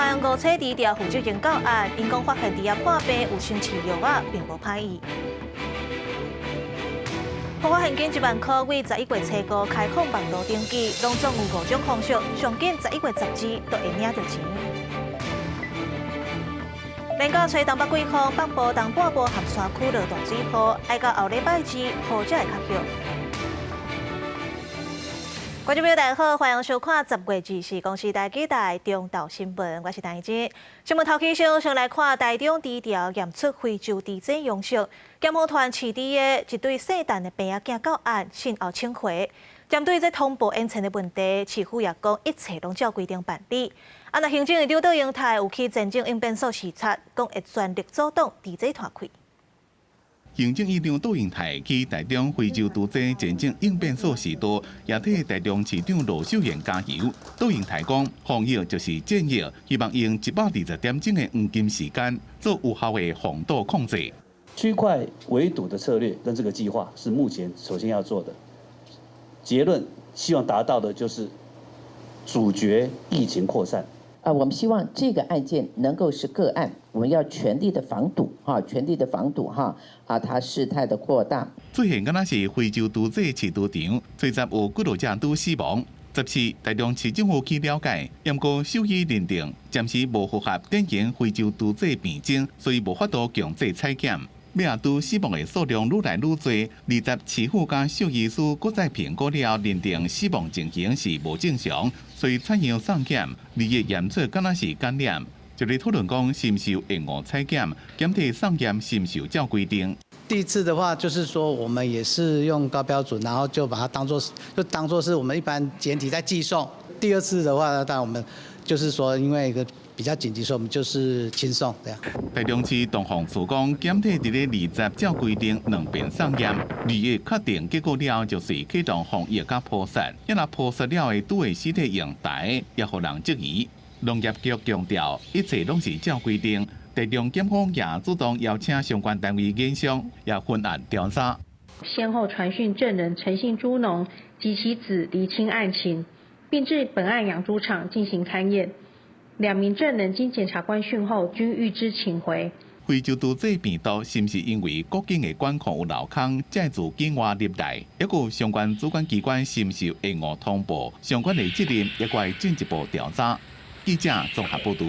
南五彩豬寮負責人到案，𪜶講發現豬仔破病有先飼藥仔，並無歹意。合法現金1萬箍，為11月初五開放網路登記，攏總有五種方式，上緊11月12都會領著錢。連到吹東北季風，北部、東半部和山區落大水雨，愛到後禮拜二雨才會較歇。觀眾朋友大家好，歡迎收看10月24公視台語台中晝新聞，我是陳怡珍。新聞頭起先，先來看台中豬寮驗出非洲豬瘟陽性，檢方傳飼豬的一對姓陳的爸仔囝到案，訊後請回。針對這通報延遲的問題，市府也講一切攏照規定辦理。啊，若行政院長卓榮泰有去前鎮應變所視察，講會全力阻擋豬災拖開。行政院長卓榮泰去台中非洲豬瘟前鎮應變所視導，也替台中市長盧秀燕加油。卓榮泰講，防疫就是戰役，希望用120點鐘的黃金時間做有效的防堵控制。區塊圍堵的策略跟這個計劃是目前首先要做的。結論希望達到的就是阻絕疫情擴散。啊，我們希望這個案件能夠是個案，我們要全力的防堵，哈，全力的防堵，哈，啊，它事態的擴大。最近敢若是非洲豬瘟飼豬場，最十有幾落隻豬死亡。14，台中市政府去了解，毋過獸醫認定暫時無符合典型非洲豬瘟病徵，所以無法度強制採檢。尾仔豬死亡的數量愈來愈多，20市府佮獸醫師閣再評估了後，認定死亡情形是無正常，所以採樣送檢，21驗出敢若是感染，就咧討論講是毋是有延誤採檢，檢體送驗是毋是有照規定。第一次的話，就是說我們也是用高標準，然後就把它當做就當做是我們一般檢體在寄送。第二次的話，當然我們就是說因為一個比較緊急，所以我們就是輕送這樣。台中市動防處講，檢體佇咧二十照規定兩遍送驗，21確定結果了後，就是啟動防疫佮撲殺。一若撲殺了後豬的屍體用台，也予人質疑。農業局強調，一切攏是照規定。台中檢方也主動邀請相關單位研商，也分案調查。先後傳訊證人陳姓豬農及其子釐清案情，並至本案養豬場進行勘驗。兩名證人經檢察官訊後，均預知請回。非洲豬瘟病毒是毋是因為國境的管控有漏空，才會自境外入來？抑閣相關主管機關是毋是延誤通報？相關的責任也會進一步調查。記者綜合報導。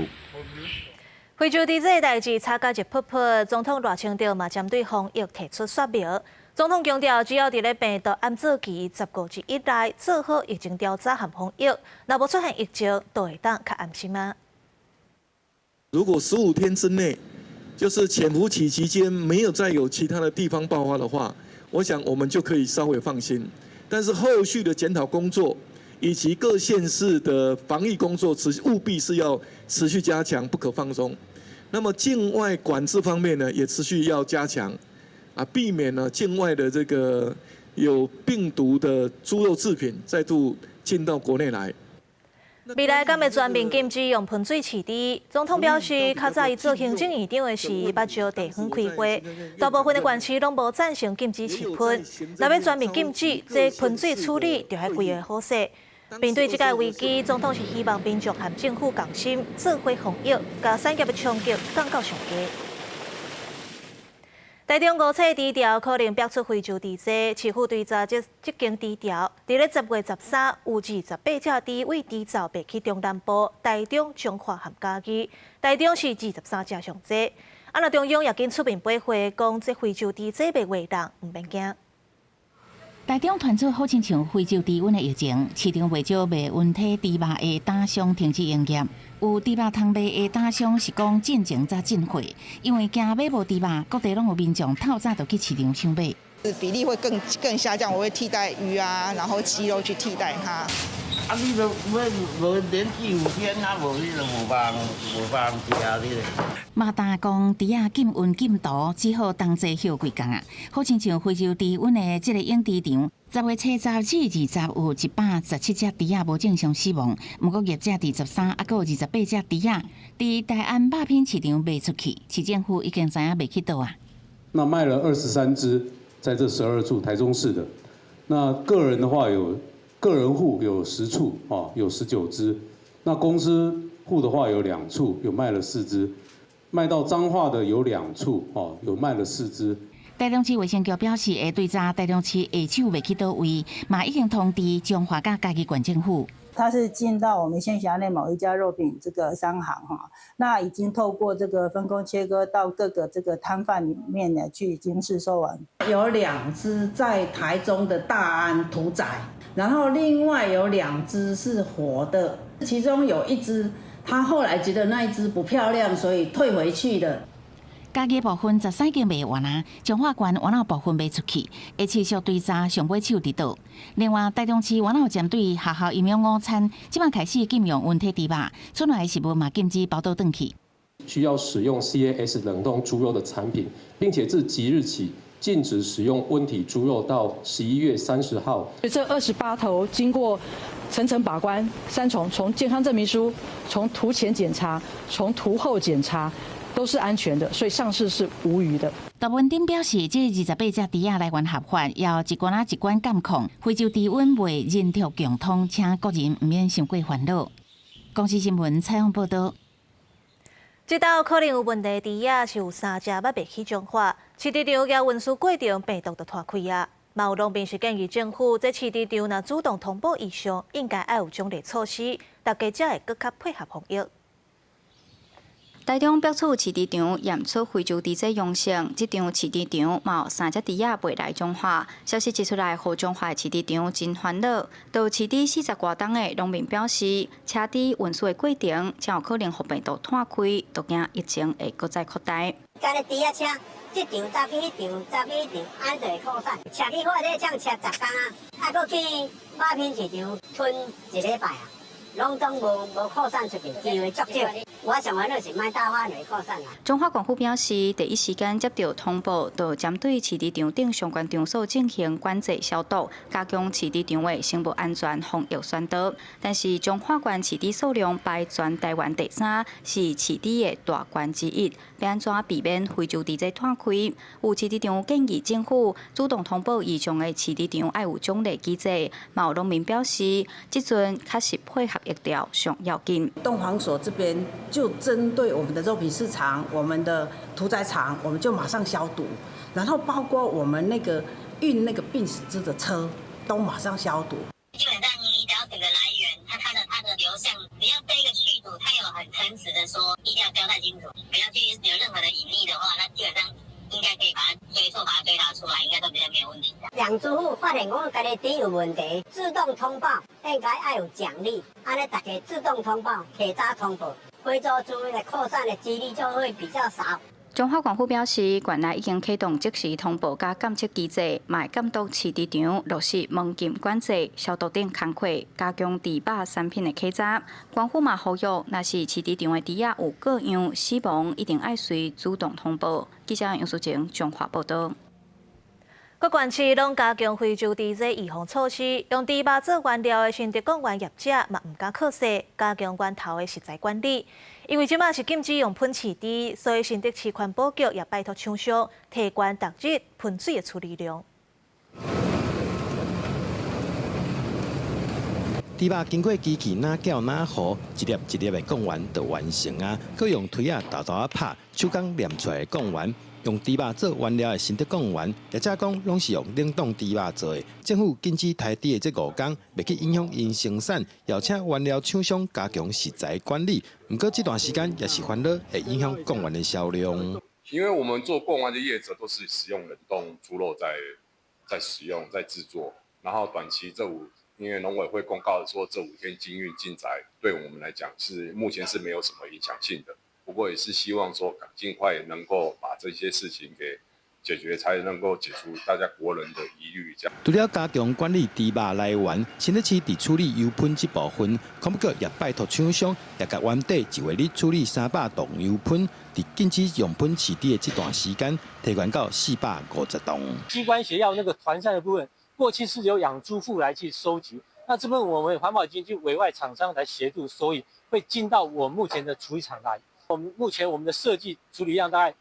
非洲豬瘟代誌炒甲熱噗噗，總統賴清德嘛針對防疫提出說明。總統強調，只要佇咧病毒暗做期15日以內做好疫情調查和防疫，若無出現疫情，就會當較安心啊。如果15天之內，就是潛伏期期間沒有再有其他的地方爆發的話，我想我們就可以稍微放心。但是後續的檢討工作以及各縣市的防疫工作，務必是要持續加強，不可放鬆。那麼境外管制方面呢，也持續要加強，啊，避免呢境外的這個有病毒的豬肉製品再度進到國內來。未來敢會全面禁止用噴水飼豬？總統表示，較早伊做行政院長的時，捌召地方開會，大部分的縣市攏無贊成禁止飼噴。若欲全面禁止，這噴水處理就愛規劃好勢。面對這個危機，總統是希望民眾和政府共心，做伙防疫，共產業的衝擊降到上低。台中五彩豬寮可能爆出非洲豬瘟，市府追查這間豬寮，佇咧10月13有28隻豬為豬槽賣去中南部、台中、彰化和嘉義，台中是23隻上濟。啊，若中央也緊出面保護，講這非洲豬瘟袂遺人，毋免驚。台中傳出好親像非洲豬瘟的疫情，市場袂少賣溫體豬肉的擔商停止營業。有豬肉通賣的擔商是講進前才進貨，因為驚買無豬肉，各地攏有民眾透早就去市場搶買。比例會更下降，我會替代魚啊，然後雞肉去替代它。啊！你都買無連續5天啊，無你就無法食你咧。馬達講，豬仔禁溫禁毒，只好同齊歇幾工啊。好親像非洲豬瘟的這個養豬場，10月初十至20有117隻豬仔無正常死亡，毋過業者佇13，猶閣有28隻豬仔佇大安肉品市場賣出去，市政府已經知影賣去佗啊。那賣了23隻，在這12處台中市的，那個人的話有。個人戶有10處，啊，有19隻。那公司埔的話有兩處有賣了四隻，賣到彰化的有兩處哦，有賣了四隻。台中市衛生局表示，會對查台中市下手袂去佗位，嘛已經通知彰化佮嘉義縣政府。他是進到我們縣轄內某一家肉品這個商行哈，那已經透過這個分工切割到各個這個攤販裡面呢去已經試售完。有兩隻在台中的大安屠宰，然後另外有兩隻是活的，其中有一隻他後來覺得那一隻不漂亮，所以退回去的。嘉義部分13間賣完啊，彰化縣原有部分賣出去，會持續追查上尾手佇佗。另外，台中市原有針對學校營養午餐，這擺開始禁用溫體豬肉，出來的食物嘛禁止包倒轉去。需要使用 CAS 冷凍豬肉的產品，並且自即日起禁止使用溫體豬肉到11月30號。這28頭經過層層把關，三重從健康證明書、從屠前檢查、從屠後檢查，都是安全的，所以上市是無虞的。杜文鼎表示，這28隻豬仔來源合法，要一關仔一關監控。非洲豬瘟袂人畜共通，請國人毋免傷過煩惱。公視新聞採訪報道。這道可能有問題豬仔是有三隻猶袂去彰化，飼豬場也運輸過程病毒就拖開啊。嘛有農民是建議政府，這飼豬場若主動通報異常，應該愛有獎勵措施，大家才會閣較配合防疫。台中北厝飼豬場驗出非洲豬瘟陽性，這場飼豬場嘛有三隻豬仔袂來彰化。消息一出來，予彰化飼豬場真煩惱。到飼豬40外冬的農民表示，車豬運輸的過程真有可能予病毒拖開，都驚疫情會閣再擴大。敢若豬仔車，這場走去彼場，走去彼場，按呢就會擴散。車去貨車廠車10工啊，啊，閣去肉品市場吞一禮拜啊，攏總無擴散出去，機會足少。我上煩惱是莫大範圍擴散啊。彰化縣府表示，第一時間接到通報，就針對飼豬場等相關場所進行管制消毒，加強飼豬場的生物安全防疫宣導。但是彰化縣飼豬數量排全台灣第三，是飼豬的大縣之一，欲按怎避免非洲豬瘟拖開？有飼豬場建議政府主動通報異常的飼豬場愛有獎勵機制。嘛有農民表示，這陣確實配合疫調上要緊。動防所這邊就針對我們的肉品市場、我們的屠宰場，我們就馬上消毒，然後包括我們那個運那個病死豬的車，都馬上消毒。基本上你只要整個來源，它的流向，你要這一個去主，他有很誠實的說，一定要交代清楚，不要去有任何的隱匿的話，那基本上應該可以把它追溯、把它追查出來，應該都比較沒有問題。養豬戶發現講家己豬有問題，自動通報，應該愛有獎勵，按呢大家自動通報，提早通報。非洲豬瘟的擴散的幾率就會比較少。彰化縣府表示，縣內已經啟動即時通報佮監測機制，嘛會監督飼豬場落實門禁管制、消毒等工課，加強豬肉產品的檢查。縣府嘛呼籲，若是飼豬場的豬仔有過樣死亡，一定愛隨主動通報。記者楊淑晴彰化報道。各縣市攏加強非洲豬瘟預防措施，用豬肉做原料的新竹貢丸業者嘛毋敢客氣，加強源頭的食材管理。因為這擺是禁止用噴飼豬，所以新竹市環保局也拜託廠商提懸逐日噴水的處理量。豬肉經過機器哪攪哪糊，一粒一粒的貢丸就完成啊！閣用槌仔沓沓仔拍，手工捏出來的貢丸。用豬肉做原料的新竹貢丸，業者講攏是用冷凍豬肉做的。政府禁止刣豬的這五工，袂去影響𪜶生產，邀請原料廠商加強食材管理。毋過這段時間也是煩惱，會影響貢丸的銷量。因為我們做貢丸的業者都是使用冷凍豬肉在使用、在製作，然後短期這五，因為農委會公告說這5天禁運禁宰，對我們來講是目前是沒有什麼影響性的。不過也是希望說，盡快能夠把這些事情給解決，才能夠解除大家國人的疑慮。這樣。除了加強管理豬肉來源，新竹市佇處理油噴這部分，環保局也拜託廠商，也共原底一月日處理300噸油噴，佇禁止用噴飼豬的這段時間，提懸到450噸。機關協要那個團散的部分，過去是由養豬戶來去收集，那這部分我們環保局就委外廠商來協助，所以會進到我目前的處理廠來。我們目前我們的設計處理量大概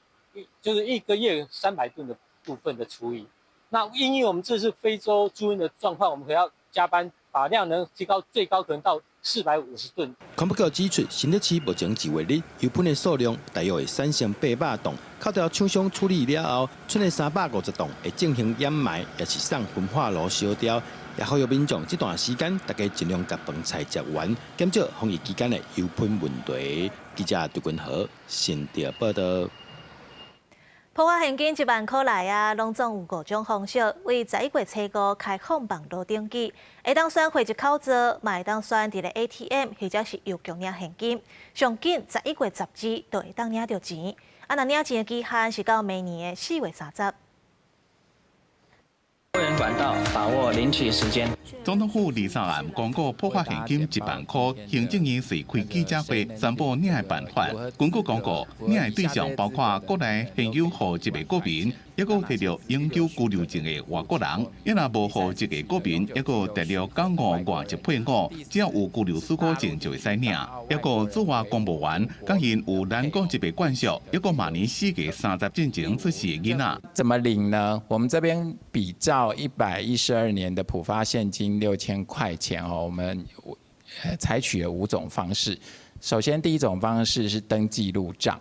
就是一個月300噸的部分的處理。那因為我們這次非洲豬瘟的狀況，我們可能要加班，把量能提高，最高可能到450噸。環保局指出，新竹市目前一月日油噴的數量大約會產生800噸，扣掉廠商處理了後，賰的350噸會進行掩埋，抑是送焚化爐燒掉。也呼籲民眾這段時間，大家盡量共飯菜食完，減少防疫期間的油噴問題。記者杜君豪新竹報道。普發現金1萬箍內啊，攏總有五種方式，為11月初五開放網路登記，會當選匯入口座，嘛會當選佇咧 ATM 或者是郵局領現金。上緊11月12就會當領著錢，啊，若領錢的期限是到明年的4月30。多元管道把握領取時間。總統府二三暗公告普發現金1萬箍，行政院隨開記者會宣布領的辦法。根據公告，領的對象包括國內現有戶籍的國民，抑閣提著永久居留證的外國人，抑若無戶籍的國民，抑閣大陸港澳外籍配偶，只要有居留許可證就會使領。抑閣駐外公務員，佮𪜶有咱國籍的眷屬，抑閣馬年4月30進前出世的囡仔。怎麼領呢？我們這邊比照112年的普發現金6000塊錢哦，我們採取了五種方式。首先，第一種方式是登記入賬，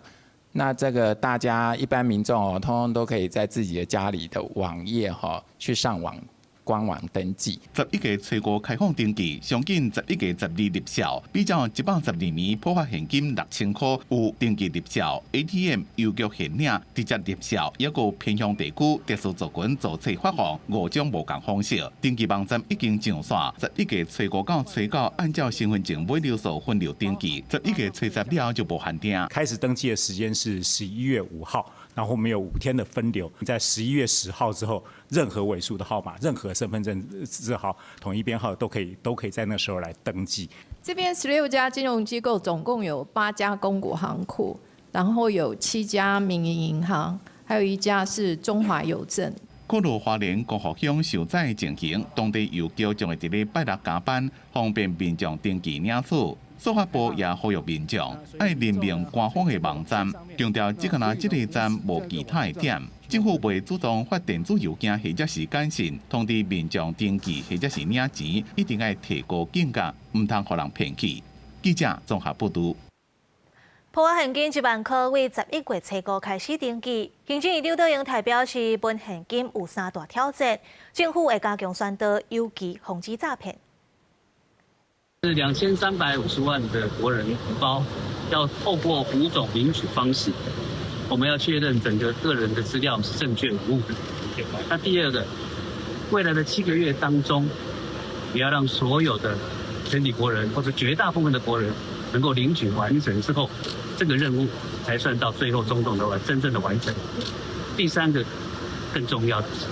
那這個大家一般民眾哦，通通都可以在自己的家裡的網頁哈去上網官網登記。11月初五開放登記，上緊11月12入數，比照112年普發現金6000箍有登記入數，ATM 郵局現領直接入數，抑閣偏鄉地區特殊族群注冊發放五種無仝方式。登記網站已經上線，11月初五到初九按照身份證尾六數分流登記，11月初十了後就無限定。開始登記的時間是11月5號。然後我們有5天的分流，在11月10號之後，任何尾數的號碼、任何身份證字號、統一編號都可以在那時候來登記。這邊16家金融機構總共有8家公股行庫，然後有7家民營銀行，還有一家是中華郵政。考慮花蓮光復鄉受災情形，當地郵局將會佇咧拜六加班，方便民眾登記領取。司法部也呼籲民眾愛認明官方的網站，強調只干焦這个站無其他的點。政府袂主動發電子郵件或者是簡訊通知民眾登記或者是領錢，一定愛提高警覺，毋通予人騙去。記者綜合報導。普發現金1萬箍，為11月初五開始登記。行政院長卓榮泰表示，分現金有三大挑戰，政府會加強宣導，尤其防止詐騙。是2350萬的國人同胞，要透過五種領取方式，我們要確認整個個人的資料是正確無誤的。那第二個，未來的7個月當中，也要讓所有的全體國人或者絕大部分的國人能夠領取完成之後，這個任務才算到最後終總的完真正的完成。第三個更重要的是，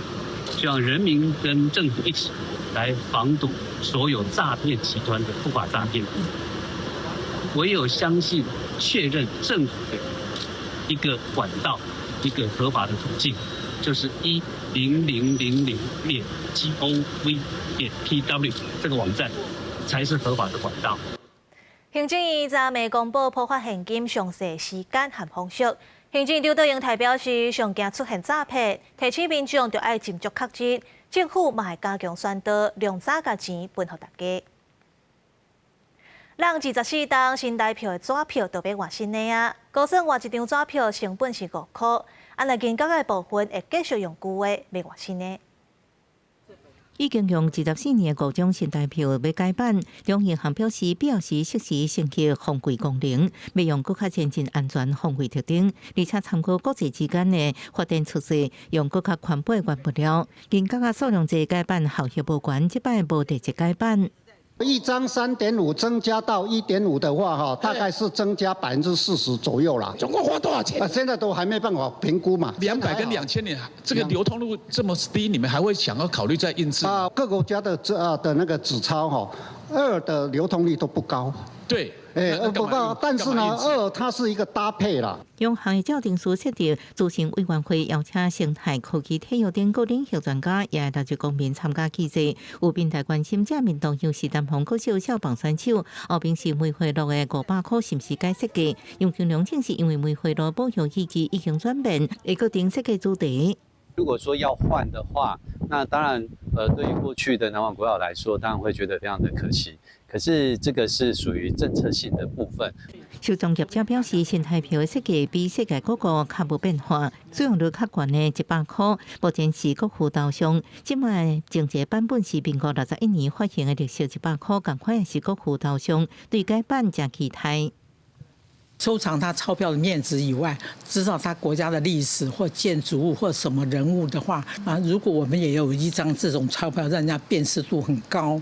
希望人民跟政府一起來防堵所有詐騙集團的不法詐騙。唯有相信、確認政府的一個管道、一個合法的途徑，就是1000.gov.tw 這個網站，才是合法的管道。行政院昨暝公布普發現金詳細時間和方式。行政院長卓榮泰表示，上驚出現詐騙，提醒民眾著愛斟酌確認。政府嘛會加強宣導，量早共錢分予大家。人24冬新台票的紙票就欲換新的啊！估算換一張紙票成本是5箍，啊若銀角的部分會繼續用舊的，袂換新的。已經用24年的五張新台票欲改版，中央銀行表示，必要時適時升級防偽功能，欲用閣較先進安全防偽特徵，而且參考國際之間的發展趨勢，用閣較環保的原物料。銀角仔數量濟改版效益無懸，這擺無立即改版。一張3.5增加到1.5的話，哈，大概是增加40%左右啦。總共花多少錢？啊，現在都還沒辦法評估嘛。200跟2000年，這個流通率這麼低，你們還會想要考慮再印製？啊，各國家的這啊的那個紙鈔哈，二的流通率都不高。對。哎，不高，但是呢，二它是一個搭配啦。央行的鑑定師設立諮詢委員會，邀請生態科技、體育等各領域專家，也來自公民參加議題。有平台關心這民動，又是南方國小校棒選手，後邊是梅花鹿的500箍是毋是改設計？楊金龍正是因為梅花鹿保育意義已經轉變，會閣定設計主題。如果說要換的話，那當然，對於過去的南方國小來說，當然會覺得非常的可惜。可是這個是屬於政策性的部分。收藏業者表示，新台票的設計比世界各國較無變化，使用率較懸的100箍，目前是國父頭像。這擺前一個版本是民國61年發行的綠色100箍，仝款也是國父頭像，對改版誠期待。收藏他鈔票的面值以外，知道他國家的歷史或建築物或什麼人物的話，啊，如果我們也有一張這種鈔票，讓人家辨識度很高，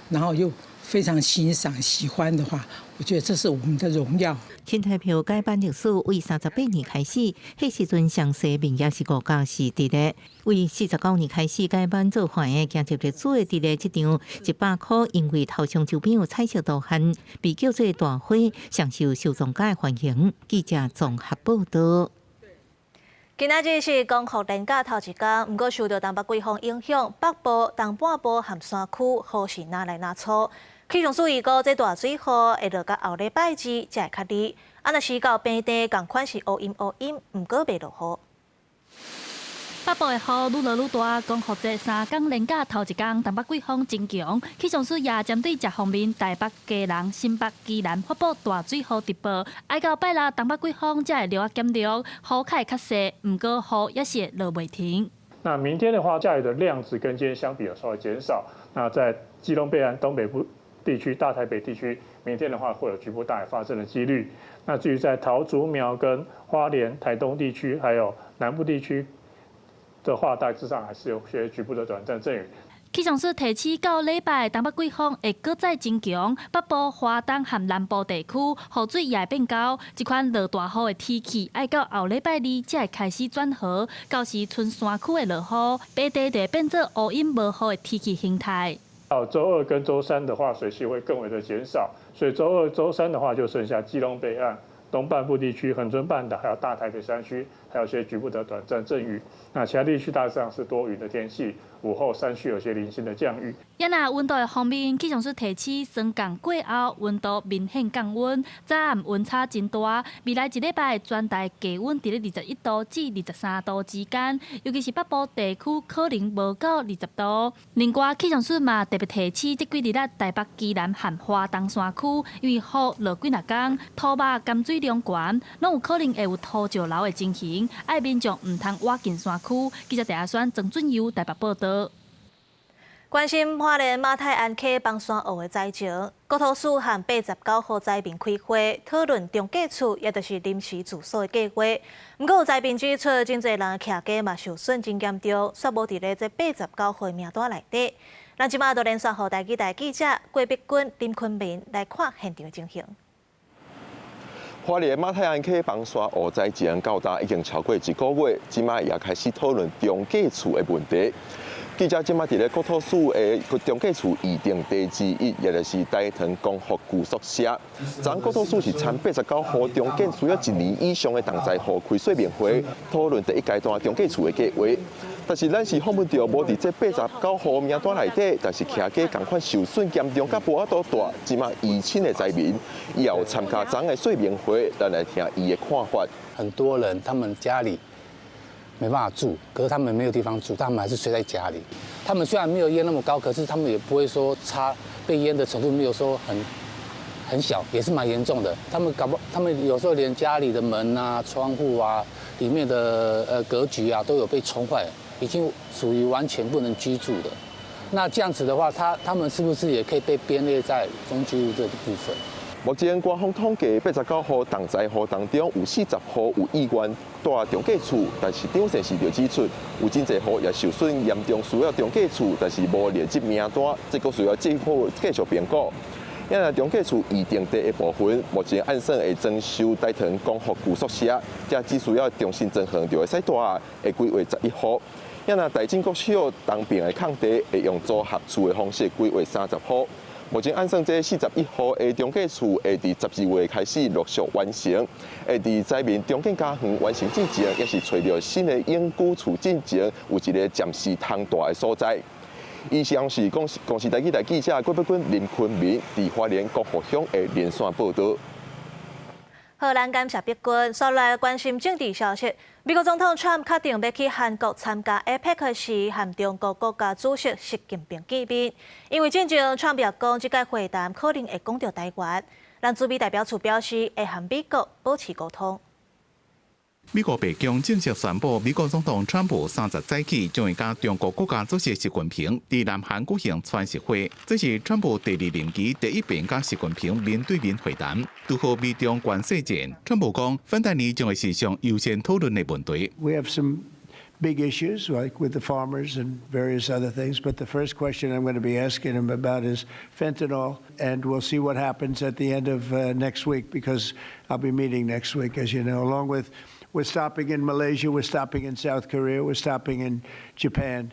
然後又非常欣賞、喜歡的話，我覺得這是我們的榮耀。新台票改版歷史為38年開始，彼時陣詳細面額是5角是佇咧。為49年開始改版做法的，行入歷史的佇咧這張100箍，因為頭像周邊有彩色圖案，被叫做大花，上受收藏家的歡迎。記者綜合報導。今仔日是光復連假頭一工，毋過受著東北季風影響，北部、東半部和山區雨勢若來若粗。氣象署預估，這大水雨會落到後禮拜二才會較離。啊，若是到平地，仝款是烏陰烏陰，毋過袂落雨。北部的雨愈落愈大，光復節3工連假頭一工，東北季風真強。氣象署也針對這方面，台北、基隆、新北、宜蘭發布大水雨特報。愛到拜六東北季風才會略仔減弱，雨較會較細，毋過雨也是會落袂停。那明天的話，下雨的量值跟今天相比有稍微減少。那在基隆北岸、東北部地區、大台北地區，明天的話會有局部大雨發生的幾率。那至於在桃竹苗跟花蓮、台東地區，還有南部地區的話，大致上還是有些局部的短暫陣雨。氣象署提醒，到禮拜東北季風會閣再增強，北部、華東和南部地區雨水也會變高。這款落大雨的天氣，愛到後禮拜二才會開始轉好，到時賰山區會落雨，平地就會變做烏陰無雨的天氣形態。到週二跟週三的話，水汽會更為的減少，所以週二、週三的話，就剩下基隆北岸、東半部地區、恆春半島，還有大台北山區，還有些局部的短暫陣雨。那其他地區大致上是多雲的天氣，午後山區有些零星的降雨。也若溫度的方面，氣象署提醒，霜降過後溫度明顯降溫，早暗溫差真大。未來一禮拜全台低溫佇咧21度至23度之間，尤其是北部地區可能無到20度。另外，氣象署嘛特別提醒，這幾日啊台北、宜蘭和花東山區，因為雨落幾若工，土肉含水量懸，攏有可能會有土石流的情形，愛民眾毋通倚近山區。記者鄭阿宣、曾俊佑台北報導。關心花蓮馬太鞍溪崩山湖的災情，國土署和89戶災民開會討論重建厝，也就是臨時住所的計劃。毋過有災民指出，真濟人徛家嘛受損真嚴重，煞無佇咧這89戶名單內底。咱這馬就連線予台記台記者郭碧君、林坤明來看現場情形。花蓮馬太鞍溪崩山湖災情到今已經超過一個月，這馬也開始討論重建厝的問題。記者這馬佇咧國土署的重建厝預定地之一，也就是大屯光復舊宿舍。昨國土署是參89戶重建需要一年以上的重災戶開說明會，討論第一階段重建厝的計劃。但是咱是訪問著無佇這89戶名單內底，但是徛家仝款受損嚴重佮無法度蹛，這馬移親的災民，伊也有參加昨的說明會，咱來聽伊的看法。很多人他們家裡沒辦法住，可是他們沒有地方住，他們還是睡在家裡。他們雖然沒有淹那麼高，可是他們也不會說差被淹的程度沒有說很小，也是蠻嚴重的。他們搞不，他們有時候連家裡的門啊、窗戶啊、裡面的格局啊都有被沖壞，已經屬於完全不能居住的。那這樣子的話，他們是不是也可以被編列在中居屋這個部分？目前官方統計，89戶重災戶當中有40戶有意願蹛重建厝，但是張先生就指出，有真濟戶也受損嚴重，需要重建厝，但是無列入名單，這閣需要政府繼續評估。因為重建厝預定地的部分，目前按算會裝修大屯光復舊宿舍，這只需要重新裝潢就會使蹛，會規劃11戶。因為大井國小東邊的空地，會用組合厝的方式規劃30戶。目前按算這41戶的重建厝會佇12月開始陸續完成，會佇災民重建家園完成之前，也是揣著新的永久厝進前有一個暫時通蹛的所在。以上是公視台記台記者郭碧君、林坤明佇花蓮光復鄉的連線報導。好，咱感謝碧君，煞來關心政治消息。美國總統川普確定欲去韓國參加 APEC 時，和中國國家主席習近平見面。因為進前川普也講，這擺會談可能會講著台灣。咱駐美代表處表示，會和美國保持溝通。美國白宮正式宣布，美國總統川普30早起將會佮中國國家主席習近平佇南韓舉行川習會，這是川普第二任期第一遍佮習近平面對面會談。拄好美中關稅戰，川普講，芬太尼將會是上優先討論的問題。 We have some big issues like with the farmers and various other things, but the first question I'm going to be asking him about is fentanyl, and we'll see what happens at the end of next week because I'll be meeting next week, as you know, along with we're stopping in Malaysia, we're stopping in South Korea, we're stopping in Japan.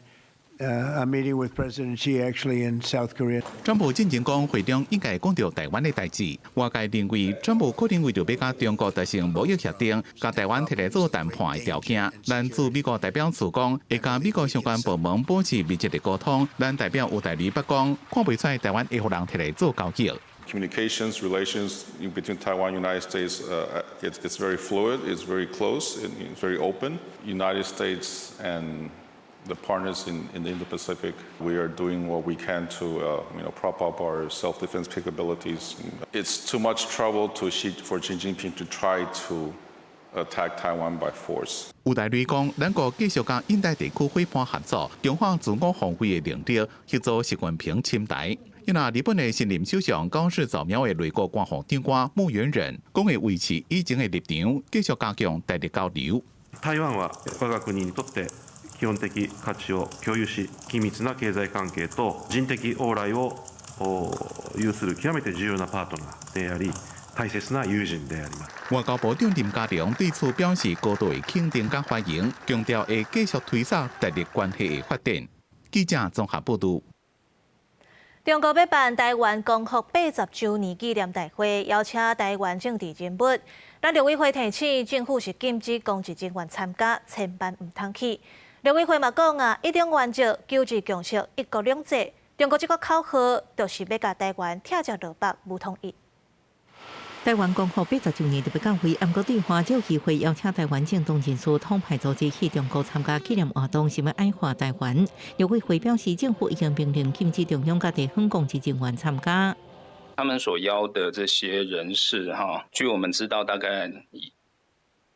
I'm meeting with President Xi actually in South Korea. 川普進前講會中應該講著台灣的代誌，外界認為川普可能為著欲佮中國達成貿易協定，共台灣提來做談判的條件。咱駐美國代表處講，會佮美國相關部門保持密切的溝通。咱代表吳大雷捌講，看袂出來台灣會予人提來做交易。 Communications relations between Taiwan and United States, it's very fluid, it's very close, it's very open. United States and the partners in the Indo-Pacific, we are doing what we can to prop up our self-defense capabilities. It's too much trouble for Xi Jinping to try to attack Taiwan by force. 吳大雷講，咱國繼續佮印太地區夥伴合作，強化自我防衛的能力，協助習近平侵台。若日本的新任首相高市早苗的內閣官房長官木原稔，講會維持以前的立場，繼續加強台日交流。台灣は我が國にとって基本的価値を共有し、緊密な経済関係と人的往來を有する極めて重要なパートナーであり、大切な友人であります。外交部長林佳龍對此表示高度的肯定佮歡迎，強調會繼續推動台日關係的發展。記者綜合報導。中國欲辦台灣光復80週年紀念大會，邀請台灣政治人物。咱陸委會提醒政府是禁止公職人員參加，千萬毋通去。陸委會嘛講啊，一中原則、九二共識、一國兩制，中國這個口號就是欲共台灣拆食落腹，無統一。台灣光復80週年特別講會，毋過對華少議會邀請台灣政黨人士統派組織去中國參加紀念活動，是欲矮化台灣。陸委會表示，政府已經明令禁止中央佮地方公職人員參加。他們所邀的這些人士，哈，據我們知道，大概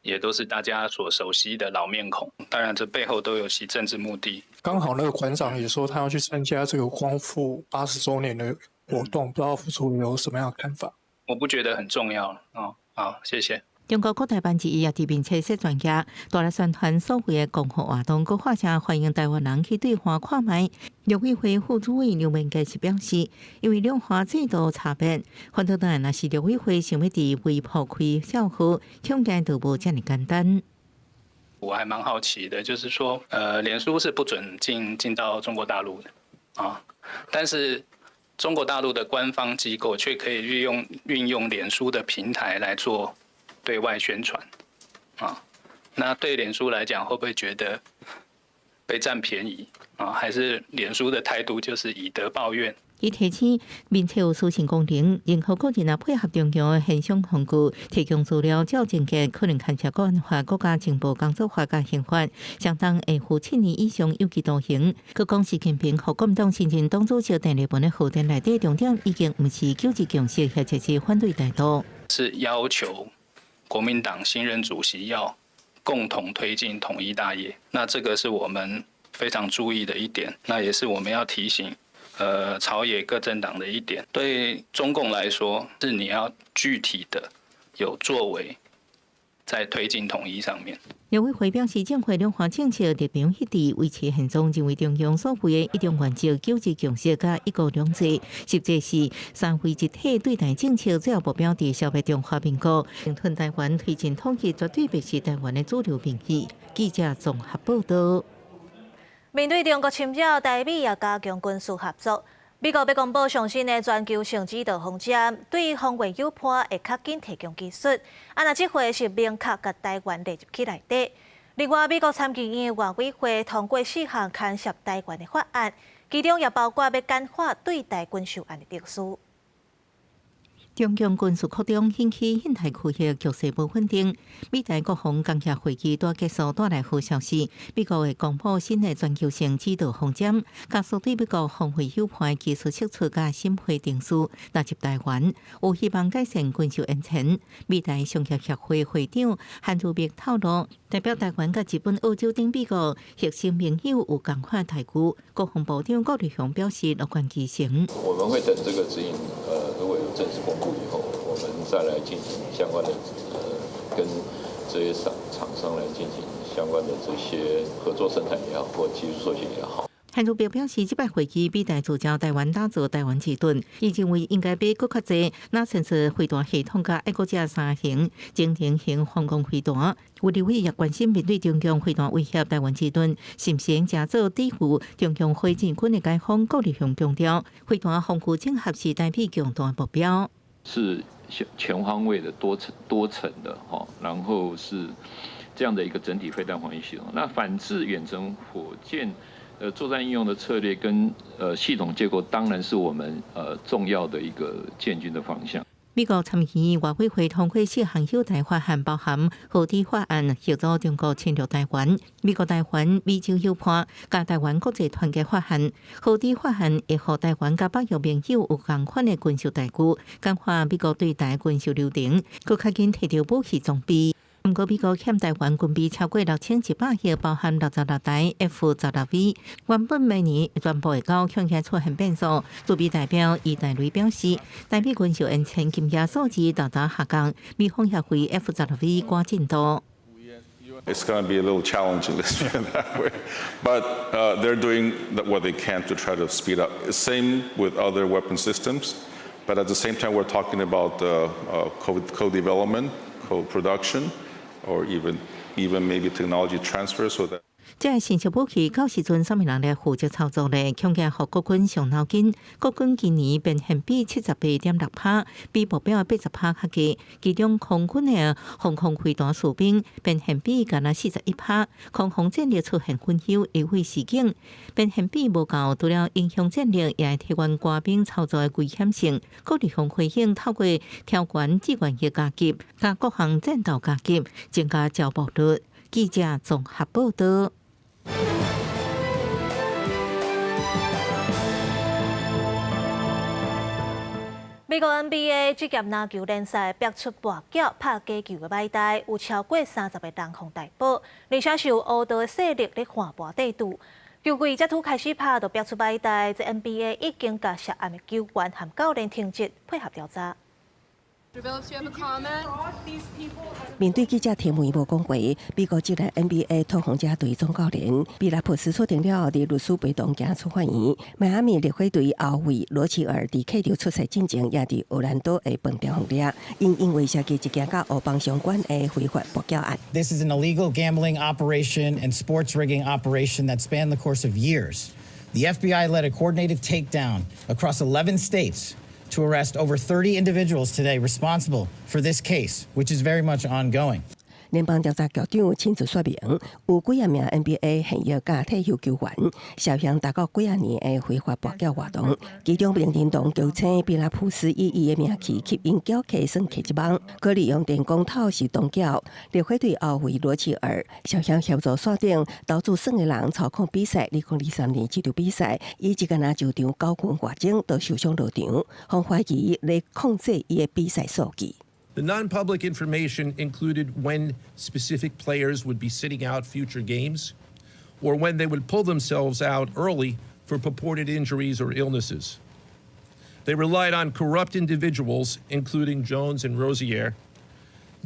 也都是大家所熟悉的老面孔。當然，這背後都有其政治目的。剛好那個館長也說，他要去參加這個光復80週年的活動，不知道副主委有什麼樣的看法？我不覺得很重要哦。好，謝謝。中國國台辦之一也佇面冊設專家，大力宣傳所謂的光復活動，閣發聲歡迎台灣人去對岸看覓。陸委會副主委劉文傑是表示，因為兩岸制度差別，反倒當然若是陸委會想欲佇微博開帳號，恐驚就無遮爾簡單。我還蠻好奇的，就是說，臉書是不准進到中國大陸的啊，但是中國大陸的官方機構卻可以運用臉書的平台來做對外宣傳，啊，那對臉書來講，會不會覺得被佔便宜啊？還是臉書的態度就是以德報怨？伊提醒，面冊有私信功能，任何個人若配合中共的懸賞工具，提供資料照證件，可能牽涉國安法、國家情報工作法佮刑法，相當會負7年以上有期徒刑。閣講習近平予國民黨新任黨主席鄧麗文的賀電內底重點已經毋是九二共識，或者是反對台獨，是要求國民黨新任主席要共同推進統一大業。那這個是我們非常注意的一點，那也是我們要提醒朝野各政黨的一點。對中共來說，是你要具體的有作為，在推進統一上面。陸委會表示，政府兩岸政策立場一致，維持現狀，認為中央所謂的一中原則、九二共識佮一國兩制，實際是三位一體對台政策，主要目標佇消滅中華民國，併吞台灣，推進統一，絕對袂是台灣的主流民意。記者綜合報道。面對中國侵擾，台美也加強軍事合作。美國欲公布上新的全球性指導方針，對防衛友伴會較緊提供技術。啊，若這回是明確共台灣列入去內底。另外，美國參議院外委會通過四項牽涉台灣的法案，其中也包括欲簡化對台軍售案的程序。中共軍事擴張引起印太區域局勢無穩定。美台國防工業會議拄結束，帶來好消息。美國會公布新的全球性指導方針，加速對美國防衛友伴技術釋出佮審批程序納入台灣，有希望改善軍售延遲。美台商業協會會長韓如碧透露，代表台灣佮日本、澳洲等美國核心盟友有仝款待遇。國防部長郭立雄表示樂觀其成。我們會等這個指引，如果有正式公布以後，我們再來進行相關的，跟這些廠商來進行相關的這些合作生產也好，或技術授權也好。韓如碧表示，這擺會議美台聚焦台灣打造台灣之盾，伊認為應該買閣較濟，若像是飛彈系統佮愛國者三型、精靈型防空飛彈。有立委也關心面對中共飛彈威脅，台灣之盾是毋是應加做抵禦中共火箭軍的解放？郭立雄強調，飛彈防禦整合是台美共同目標。是全方位的多層多層的哈，然後是這樣的一個整體飛彈防禦系統。那反制遠程火箭作戰應用的策略跟系統結構，當然是我們重要的一個建軍的方向。美國參議院外委會通過四項友台法案，包含核底法案，協助中國侵略台灣；美國台灣美洲友伴佮台灣國際團結法案。核底法案會予台灣佮北約盟友有仝款的軍售待遇，簡化美國對台軍售流程，閣較緊提著武器裝備。毋過美國欠台灣軍備超過6100億，包含66台 F-16V。原本明年全部會交，恐驚出現變數。駐美代表伊大雷表示，台美軍售延遲金額數字大大下降，美方協會 F-16V 趕進度。 It's going to be a little challenging, let's put it that way. But they're doing what they can to try to speed up. Same with other weapon systems. But at the same time, we're talking about co-development, co-production, or even maybe technology transfer so that 這个新式武器到時陣，啥物人來負責操作咧？恐驚予國軍傷腦筋。國軍今年變現比78.6%，比目標的80%較低。其中空軍的防空飛彈士兵變現比干焦41%，空防戰力出現分憂，立委示警變現比無夠，除了影響戰力，也會提懸官兵操作的危險性。郭立雄回應，透過調懸志願役加級，佮各項戰鬥加級，增加招募率。記者綜合報道。美國 NBA 職業籃球聯賽爆出跋筊拍假球的歹代，有超過30個人予逮捕，而且是有烏道的勢力咧販盤帝賭。球季才拄開始拍就爆出歹代，這 NBA 已經共涉案的球員和教練停職，配合調查。面對記者提問，無講話。美國職業 NBA 拓荒者隊總教練比拉普斯出庭了後，佇律師陪同行出法院。邁阿密熱火隊後衛羅齊爾佇客場出賽進前，也佇奧蘭多的飯店予掠，𪜶因為涉及一件佮烏幫相關的非法跋筊案。 This is an illegal gambling operation and sports rigging operation that spanned the course of years. The FBI led a coordinated takedown across 11 states to arrest over 30 individuals today responsible for this case, which is very much ongoing. 聯邦調查局長親自說明，有幾仔名 NBA 現役佮退休球員涉嫌達到幾仔年的非法跋筊活動，其中名人堂球星比拉普斯以伊的名氣吸引掮客耍客一網，閣利用電工透視動繳。熱火隊後衛羅齊爾涉嫌協助線頂投注耍的人操控比賽。2023年這場比賽，伊一個籃球場9分外鐘就受傷落場，予懷疑咧控制伊的比賽數據。 The non-public information included when specific players would be sitting out future games or when they would pull themselves out early for purported injuries or illnesses. They relied on corrupt individuals, including Jones and Rozier.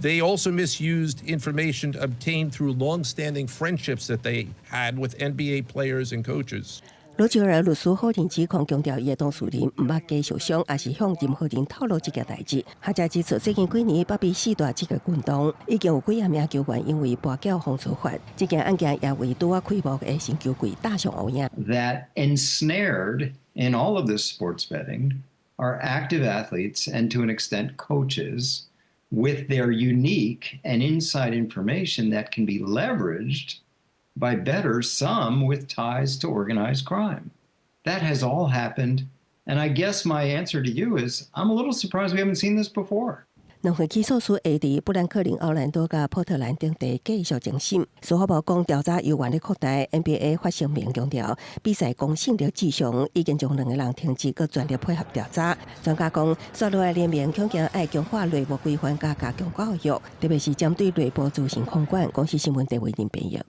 They also misused information obtained through long-standing friendships that they had with NBA players and coaches. 羅齊爾律師否認指控，強調伊的當事人毋捌假受傷，抑是向任何人透露這件代誌。學者指出，最近幾年北美四大職業運動已經有幾仔名球員因為跋筊予處罰，這件案件也為拄仔開幕的新球季打上烏影。 That ensnared in all of this sports betting are active athletes and to an extent coaches with their unique and inside information that can be leveraged by bettors, some with ties to organized crime. That has all happened And I guess my answer to you is I'm a little surprised we haven't seen this before. 兩份起訴書會佇富蘭克林、奧蘭多佮波特蘭等地繼續偵審。司法部講調查猶原咧擴大，NBA 發聲明強調比賽公信力至上，已經將兩个人停職，閣全力配合調查。專家講，紲落來聯盟恐驚愛強化內部規範，佮加強教育，特別是針對內部資訊控管。公視新聞鄭偉仁編譯。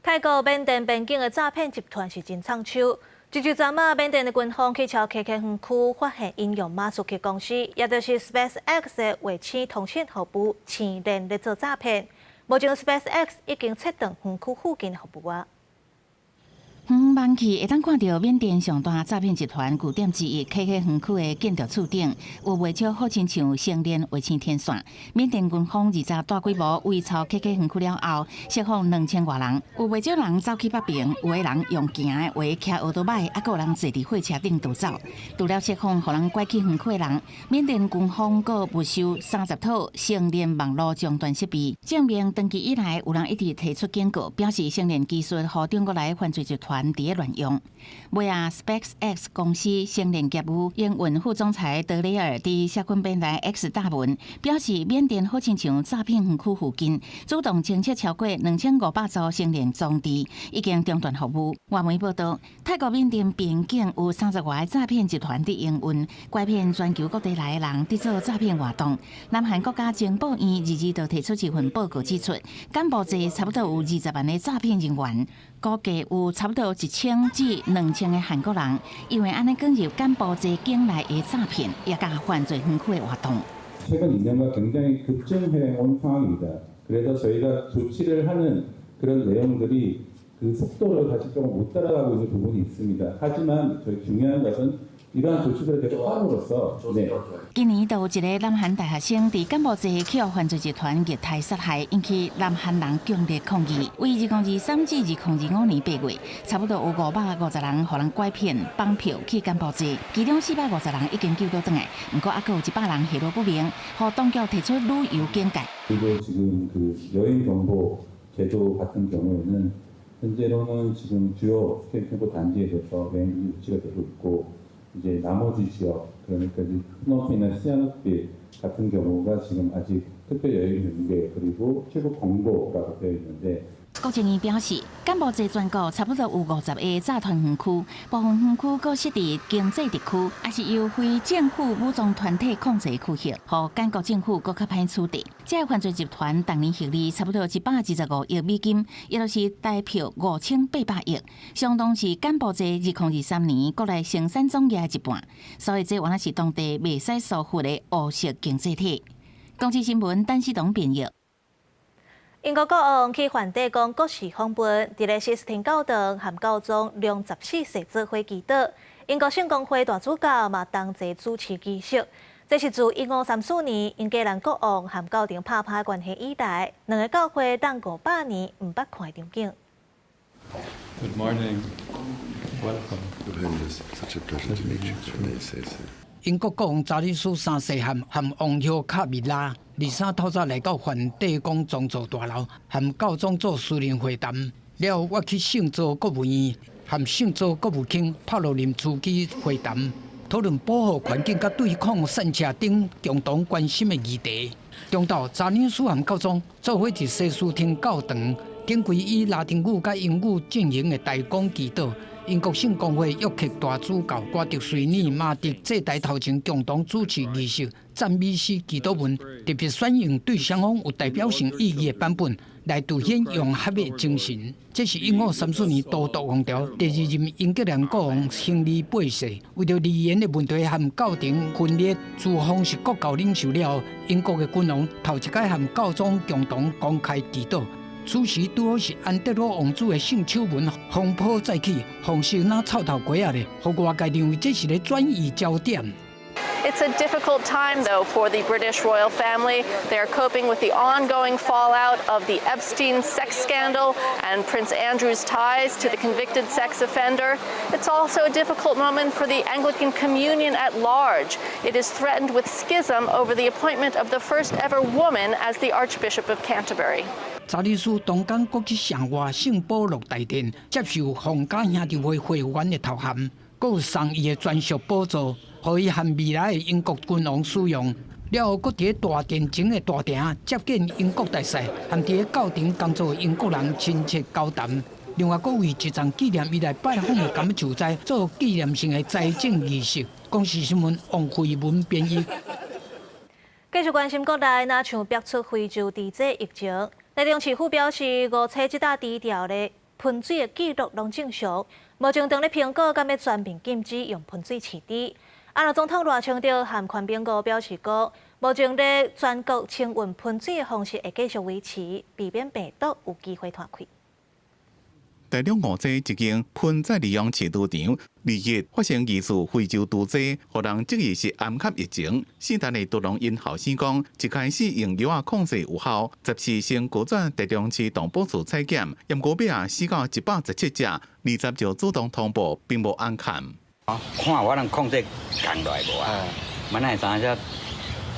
泰國緬甸邊境的詐騙集團是真藏手。這週昨仔，緬甸的軍方去抄 KK 園區，發現引用馬斯克公司，也就是 SpaceX 的衛星通訊服務，星鏈咧做詐騙。目前 SpaceX 已經切斷園區附近的服務啊。遠望去會當看著緬甸上大詐騙集團據點之一 KK 園區的建築厝頂，有袂少好親像星鏈衛星天線。緬甸軍方二十大規模圍抄 KK 園區了後，釋放2000外人，有袂少人走去北爿，有的人用行的，有的騎歐多擺，猶閣有人坐佇貨車頂逃走。除了釋放予人拐去園區的人，緬甸軍方閣沒收30套星鏈網路終端設備，證明長期以來有人一直提出警告，表示星鏈技術予中國來的犯罪集團佇咧亂用。尾仔，SpaceX 公司星鏈業務營運副總裁德雷爾佇社群平台 X 貼文，表示緬甸好親像詐騙園區附近主動偵測超過2500座星鏈裝置，已經中斷服務。外媒報道，泰國緬甸邊境有30外个詐騙集團佇營運，拐騙全球各地來的人佇做詐騙活動。南韓國家情報院二二就提出一份報告指出，柬埔寨差不多有20萬个詐騙人員。估計有差不多1000至2000个韓國人，因為按呢捲入柬埔寨境內的詐騙，也佮犯罪園區的活動。 최근 2년간 굉장히 급증해 온 상황입니다. 그래서 저희가 조치를 하는 그런 내용들이 그 속도를 사실 조금 못 따라가고 있는 부분이 있습니다. 하지만 저희 중요한 것은 이러한 조치들을 계속 함으로써 네. 今年就有一个南韓大學生佇柬埔寨去予犯罪集團虐待殺害，引起南韓人強烈抗議。為2023至2025年8月，差不多有550人予人拐騙綁票去柬埔寨，其中450人已經救倒轉來，毋過猶閣有100人下落不明，予當局提出旅遊警戒。 그리고 지금 그 여행 정보 제도 같은 경우에는 현재로는 지금 주요 스캠 단지에 대해서 여행이 유치가 되고 있고 이제 나머지 지역 그러니까 이제 프놈펜이나 시아누크빌 같은 경우가 지금 아직 특별 여행 경계 그리고 출국 권고라고 되어 있는데 國政院表示，柬埔寨全國差不多有50個詐騙園區，部分園區閣設佇經濟特區，抑是由非政府武裝團體控制區域，予柬國政府閣較歹處置。這个犯罪集團逐年獲利差不多125億美金，也就是台票5800億，相當是柬埔寨2023年國內生產總額的一半。所以這原來是當地袂使疏忽的烏色經濟體。公視新聞陳思東編譯。英國國王去梵蒂岡國事訪問，佇咧西斯廷教堂和教宗良十四世做伙祈禱。英國聖公會大主教嘛同齊主持儀式。這是自1534年英格蘭國王和教廷拍歹關係以來，兩个教會等500年毋捌看的場景。 Good morning. Welcome. Such a pleasure to meet you. 英國國王查理斯三世和和王后卡米拉，23透早來到梵蒂岡宗座大樓，和教宗做私人會談。了後，我去聖座國務院，和聖座國務卿帕羅林樞機會談，討論保護環境佮對抗散赤等共同關心的議題。中晝，查理斯和教宗做伙佇西斯廷教堂，展開以拉丁語佮英語進行的大公祈禱。英國聖公會約克大主教瓜德瑞爾馬迪祭台頭前共同主持儀式，讚美詩祈禱文，特別選用對雙方有代表性意義的版本來凸顯融合的精神。這是1534年都鐸王朝第二任英格蘭國王亨利八世，為著語言的問題和教廷分裂，自封是國教領袖了後，英國的君王頭一擺和教宗共同公開祈禱。此時拄好是安德魯王子的性醜聞風波再起，皇室若臭頭雞仔咧，予外界認為這是咧轉移焦點。 It's a difficult time, though, for the British royal family. They are coping with the ongoing fallout of the Epstein sex scandal and Prince Andrew's ties to the convicted sex offender. It's also a difficult moment for the Anglican Communion at large. It is threatened with schism over the appointment of the first ever woman as the Archbishop of Canterbury. 查理斯當天閣去聖瓦聖保祿大殿接受皇家兄弟會會員的頭銜。閣有送伊的專屬寶座，予伊和未來的英國君王使用。了後，閣佇咧大殿前的大廳接見英國大使，和佇咧教廷工作的英國人親切交談。另外，閣為一叢紀念伊來拜訪的柑仔樹栽做紀念性的栽種儀式。公視新聞王慧文編譯。繼續關心國內，若像逼出非洲豬瘟疫情，台中市府表示，五彩這搭豬潮咧噴水的記錄攏正常，目前正咧評估敢欲全面禁止用噴水飼豬。啊，總統賴清德和寬餅哥表示講，目前咧全國清運噴水的方式會繼續維持，避免病毒有機會傳開。台中五濟一間噴再利用飼豬場，二日發生疑似非洲豬瘟，予人質疑是暗崁疫情。姓陳的豬農𪜶後生講，一開始用藥仔控制有效，14先閣轉台中市動保處採檢，毋過尾仔死到117隻，20就主動通報，並無暗崁。看我能控制降落來無啊？嘛哪會知影這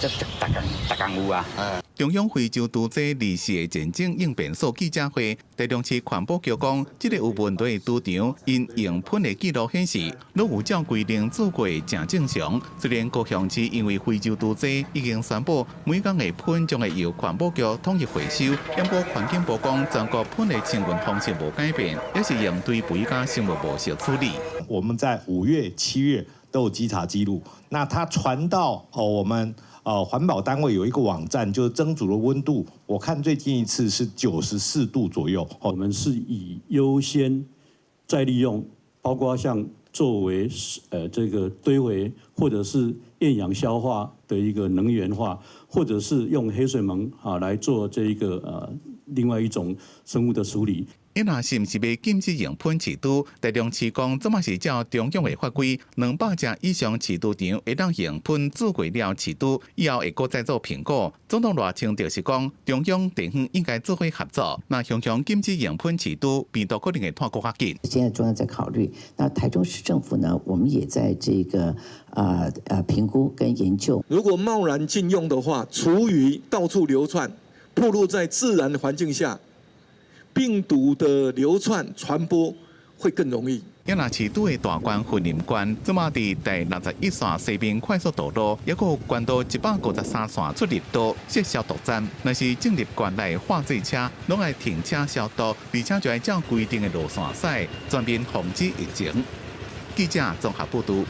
這逐工逐工有啊？中央非洲豬瘟24的前景應變所記者會，台中市環保局講，這个有問題的豬場，𪜶用噴的記錄顯示，攏有照規定做過誠正常。雖然高雄市因為非洲豬瘟已經宣布每工的噴將會由環保局統一回收，毋過環境部講全國噴的清運方式無改變，也是用堆肥佮生物模式處理。我們在5月、7月都有稽查記錄，那它傳到哦我們。環保單位有一個網站，就是蒸煮的溫度，我看最近一次是94度左右。我們是以優先再利用，包括像作為這個堆肥，或者是厭氧消化的一個能源化，或者是用黑水虻啊來做這一個另外一種生物的處理。伊若是毋是欲禁止用噴飼豬？台中市講，這馬是照中央的法規，200隻以上飼豬場會當用噴注過了飼豬，以後會閣再做評估。總統賴清德是講，中央地方應該做伙合作。若雄雄禁止用噴飼豬，病毒可能會傳閣較緊。現在中央在考慮，那台中市政府呢？我們也在這個評估跟研究。如果貿然禁用的話，廚餘到處流竄，暴露在自然環境下。病毒的流竄傳播會更容易。也若飼豬的大關雲林縣，這馬佇第61線西邊快速道路，抑閣有縣道153線出入道設消毒站。若是進入縣內貨載車，攏愛停車消毒，而且就愛照規定的路線駛，全面防止疫情。記者綜合報導。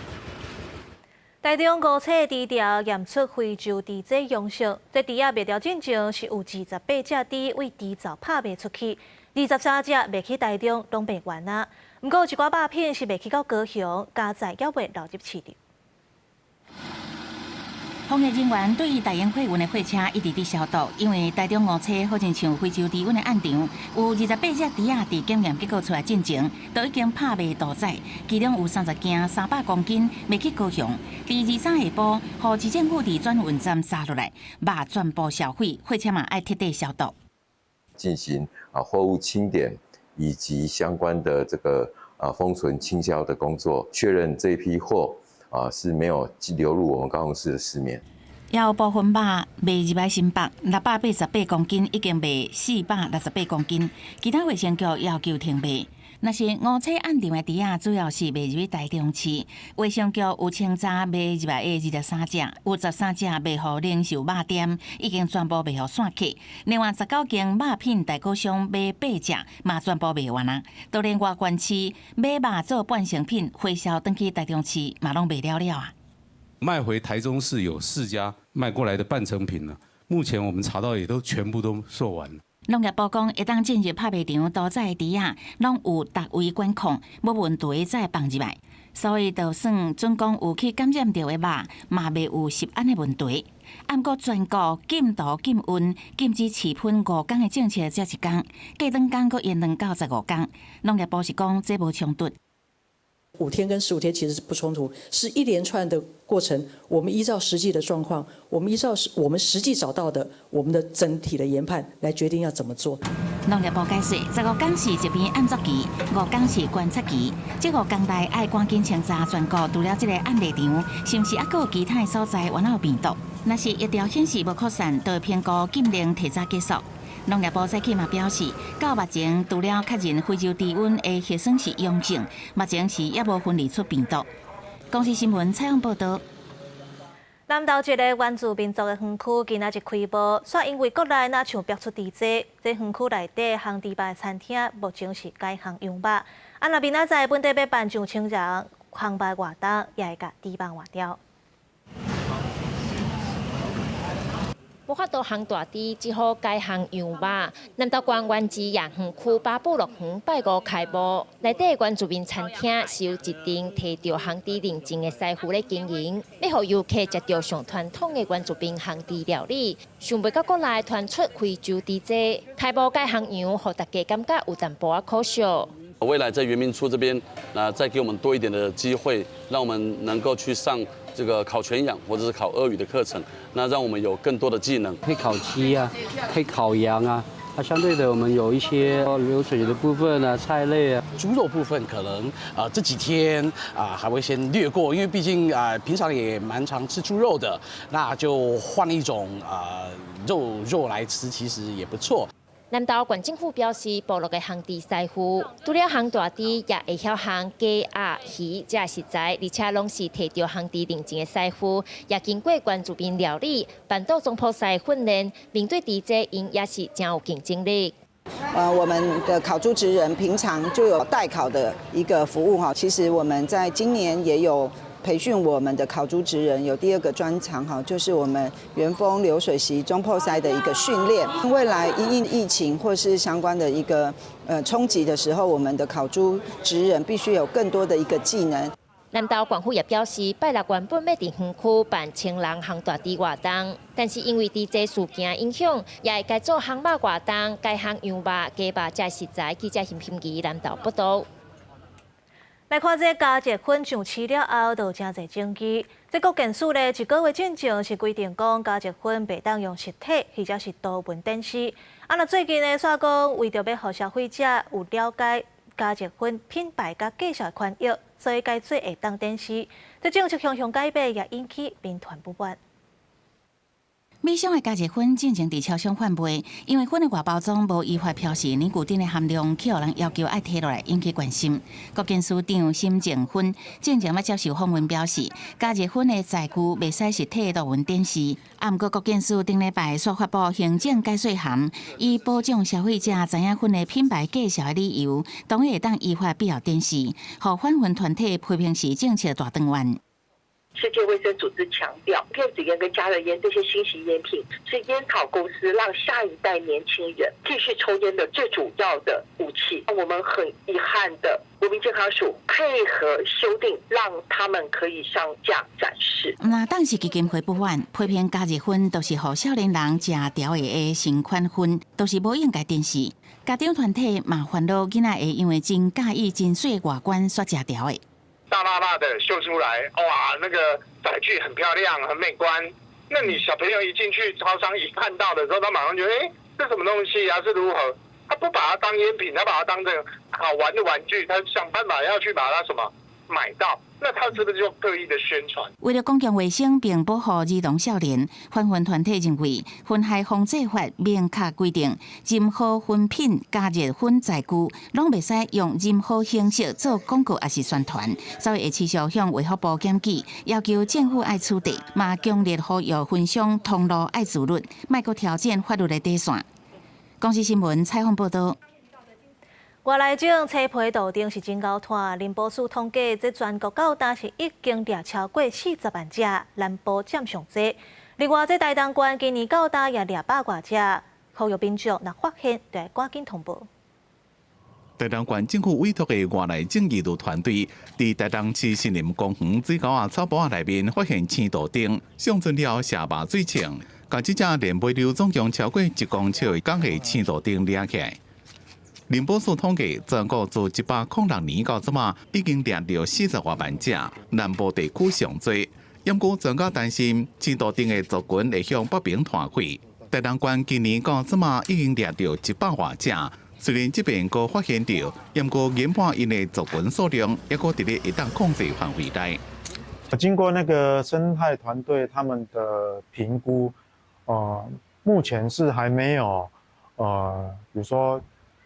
台中五彩豬潮驗出非洲豬瘟陽性，這豬仔賣掉進前是有28隻豬對豬槽拍賣出去，23隻賣去台中攏賣完啊。毋過有一寡肉品是賣去到高雄，加載猶未流入市場。防疫人員對大型貨運的貨車一直佇消毒，因為台中五彩好親像非洲豬瘟的暗場，有28隻豬仔佇檢驗結果出來進前，都已經拍賣屠宰，其中有30件300公斤賣去高雄。佇23下晡，予市政府佇轉運站紮落來，肉全部銷毀，貨車嘛愛徹底消毒。進行啊貨物清點以及相關的這個啊封存清銷的工作，確認這批貨啊是沒有流入我們高雄市的市面。也有部分肉賣入來新北，688公斤已經賣468公斤，其他衛生局要求停賣。若是五彩暗場的豬仔，主要是賣入去台中市。衛生局有清查賣入來的23隻，有13隻賣予零售肉店，已經全部賣予散客。另外19間肉品代購商買八隻，嘛全部賣完啊。都連外縣市買肉做半成品回銷轉去台中市，嘛攏賣了了啊。賣回台中市有四家賣過來的半成品呢，目前我們查到也都全部都售完了。農業部講，會當進入拍賣場屠宰的豬仔，攏有逐位管控，無問題才會放入來。所以，就算準講有去感染著的肉，嘛袂有食安的問題。毋過全國禁屠、禁運、禁止飼噴5工的政策，才一工，過兩工閣延長到15工。農業部是講這無衝突。 5天跟15天其實是不衝突，是一連串的過程。我們依照實際的狀況，我們依照我們實際找到的我們的整體的研判來決定要怎麼做。農業部解釋，十五工是疾病暗作期，五工是觀察期。這五工內愛趕緊清查全國，除了這個案例場，是毋是猶閣有其他的所在原來有病毒？若是疫調顯示無擴散，就會評估禁令提早結束。農業部早起嘛表示，到目前除了確認非洲豬瘟的核酸是陽性，目前是猶無分離出病毒。公視新聞採訪報導。南投一个原住民族的園區，今仔日開幕，煞因為國內若像爆出豬災，這園區內底烘豬肉的餐廳目前是改烘羊肉。啊，若明仔載本地欲辦上千人烘肉活動，也會共豬肉換掉。無法度烘大豬，只好改烘羊肉。南投縣原之野園區巴布樂園拜五開幕，內底原住民餐廳是由一間提著烘豬認證的師傅咧經營，欲予遊客食著上傳統的原住民烘豬料理。想袂到國內傳出非洲豬災，開幕改烘羊，予大家感覺有淡薄仔可惜。未來在原民處這邊，那再給我們多一點的機會，讓我們能夠去上這個烤全羊或者是烤鱷魚的課程，那讓我們有更多的技能。可以烤雞啊，可以烤羊啊，啊，相對的我們有一些流水的部分啊，菜類啊。豬肉部分可能啊這幾天啊還會先略過，因為畢竟啊平常也蠻常吃豬肉的，那就換一種啊肉來吃，其實也不錯。南投縣政府表示，部落的烘豬師傅除了烘大豬，也會曉烘雞、鴨、魚這食材，而且攏是提著烘豬認證的師傅，也經過原住民料理、辦桌總鋪師訓練，面對豬災，𪜶也是誠有競爭力。我們的烤豬職人平常就有代烤的一個服務哈，其實我們在今年也有培訓我們的烤豬職人，有第二個專長哈，就是我們元豐流水席總鋪師的一個訓練。未來因應疫情或是相關的一個衝擊的時候，我們的烤豬職人必須有更多的一個技能。南投縣府也表示，拜六原本欲佇園區辦千人烘大豬活動，但是因為豬災事件影響，也會改做烘肉活動，改烘羊肉、雞肉這食材。記者邢品儀南投報導。來看這加熱粉上市了後，就誠濟爭議。這國健署咧一個月進前是規定講加熱粉袂當用實體或者是圖文展示。啊，若最近呢，煞講為著欲予消費者有了解加熱粉品牌佮介紹的權益，所以改做會當展示。這政策向向改變，也引起民團不滿。米商的加熱粉進前佇超商販賣，因為粉的外包裝無依法標示尼古丁的含量，去予人要求愛提落來，引起關心。國健署長沈靜芬進前捌接受訪問表示，加熱粉的載具袂使實體圖文展示。啊，毋過國健署頂禮拜煞發布行政解說函，以保障消費者知影粉的品牌介紹的理由，同意會當依法必要展示，予反薰團體批評是政策大轉彎。世界衛生組織強調，電子菸跟加熱菸這些新型菸品是菸草公司讓下一代年輕人繼續抽菸的最主要的武器。我們很遺憾的，國民健康署配合修訂，讓他們可以上架展示。那當時基金會不滿，批評加熱薰都是予少年人食潮的新款薰，都是無應該展示。家長團體嘛煩惱囡仔會因為真佮意真媠外觀煞食潮的。大剌剌的秀出來，哇，那個載具很漂亮，很美觀。那你小朋友一進去超商一看到的時候，他馬上覺得，欸，這什麼東西啊？是如何？他不把它當菸品，他把它當成好玩的玩具，他想辦法要去把它什麼買到。那他是不是就刻意的宣傳？為了公共衛生並保護兒童少年，反薰團體認為，薰害防制法明確規定，任何薰品、加熱薰載具，攏袂使用任何形式做廣告抑是宣傳，所以會持續向衛福部檢舉，要求政府愛取締，嘛強烈呼籲薰商通路愛自律，莫閣挑戰法律的底線。公視新聞採訪報導。外來種青皮杜定是真𠢕拖，林保署統計，這全國到今是已經掠超過40萬隻，南部佔上濟。另外，這台東縣今年到今也掠百外隻，呼籲民眾若發現，就愛趕緊通報。台東縣政府委託的外來種義務團隊，佇台東市森林公園水溝仔草埔仔內面發現青杜定，上傳了下肉水銃，共這隻連尾流總共超過1公尺的港下青杜定掠起來。林保署統計，全國自106年到這馬，已經掠著40外萬隻，南部地區上濟。毋過專家擔心，青杜定的族群會向北邊拖開。台東縣今年到這馬已經掠著100外隻，雖然這邊閣發現著，毋過研判𪜶的族群數量猶閣佇咧會當控制範圍內。經過那個生態團隊他們的評估，目前是還沒有。比如說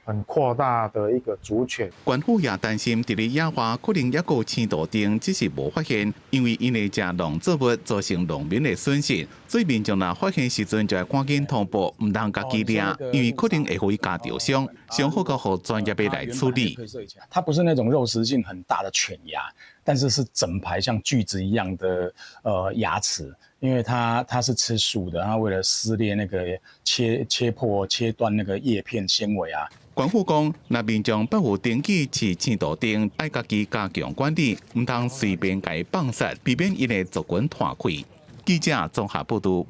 很擴大的一個族群。縣府也擔心，佇咧野外可能猶閣有青杜鵑，只是無發現，因為𪜶會食農作物，造成農民的損失。所以民眾若發現時陣，就愛趕緊通報，毋通家己掠，因為可能會予伊咬著傷。上好交予專業的來處理。它不是那種肉食性很大的犬牙，但是是整排像鋸子一樣的牙齒，因為它是吃素的，它為了撕裂那個切破切斷那個葉片纖維啊。縣府講，若民眾捌有登記飼青杜鵑，愛家己加強管理，毋通隨便共伊放殺，避免𪜶的族群湠開。記者綜合報導。